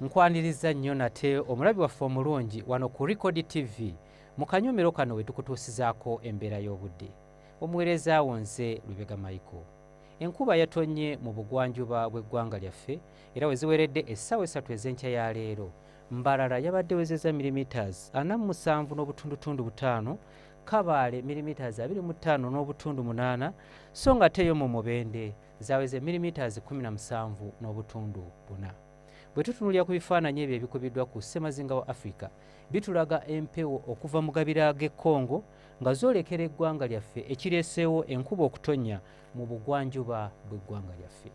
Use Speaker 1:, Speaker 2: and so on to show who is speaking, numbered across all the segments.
Speaker 1: Nkwaniriza nnyo nate omulabi waffe omulungi wano ku Record TV mu kanyomero kano we tukutuusizaako embeera y'obudde. Omuweereza wo nze Lubega Michael. Enkuba yatonnye mu bugwanjuba bw'eggwanga lyaffe era we ziweredde essaawa 3 ez'enkya ya leero, Mbarara yabadde ewezezza millimetres 47.5, Kabaale millimetres 25.8 so nga ate yo mu Mubende zaweze millimetres 17.4. Bwe tutunuulira ku bifaananyi ebyo ebikubiddwa ku ssemazinga wa Africa, bitulaga empewo okuva mu gabira g'e Congo nga zoolekera eggwanga lyaffe ekireeseewo enkuba okutonnya mu bugwanjuba bw'eggwanga lyaffe.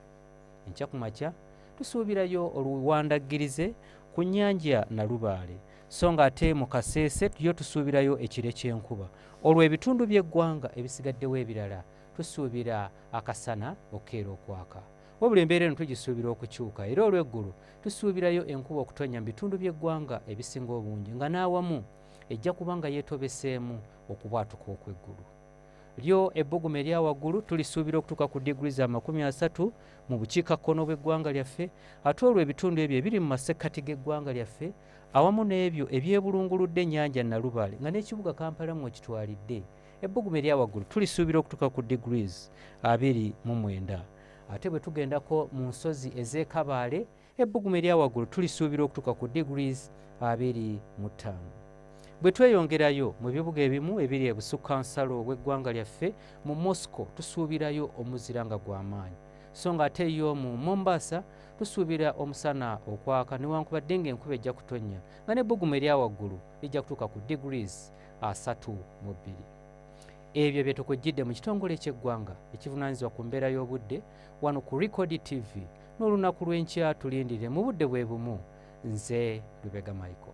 Speaker 1: Enkya ku makya tusuubirayo oluwandaggirize ku nnyanja Nalubaale so ng'ate mu Kasese yo tusuubirayo ekire ky'enkuba. Olwo ebitundu by'eggwanga ebisigaddewo ebirala tusuubira akasana okukeera okwaka. Wabula embeera eno tugisuubira okukyuka era olw'eggulo tusuubirayo enkuba okutonnya mu bitundu by'eggwanga ebisinga obungi nga n'awamu ejja kuba nga yeetobeseemu okubwatuka okw'eggulu. Lyo ebbugumu erya waggulu tulisuubira okutuuka ku diguli za 30 mu bukiikakkono bw'eggwanga lyaffe ate olwo ebitundu ebyo ebiri mu masekkati g'eggwanga lyaffe awamu n'ebyo ebyebulunguludde ennyanja Nalubaale nga n'ekibuga Kampala mw'okitwalidde ebbugumu erya waggulu tulisuubira okutuuka ku degrees 29. Ate bwe tugendako mu nsozi ez'e Kabaale, ebbugumu erya waggulu tulisuubira okutuuka ku degrees 25. Bwe tweyongerayo mu bibuga ebimu ebiri ebusukkansalo w'eggwanga lyaffe, mu Moscow tusuubirayo omuzira nga gwa maanyi. So nga ate yo mu Mombasa tusuubira omusana okwaka newankubadde ng'enkuba ejja kutonnya nga n'ebbugumu erya waggulu lijja kutuuka ku degrees 32. Ebyo bye tukujjidde mu kitongole ky'eggwanga ekivunaanyizibwa ku mbeera y'obudde wano ku Record TV n'olunaku lw'enkya tulindire mu budde bwe bumu. Nze Lubega Michael.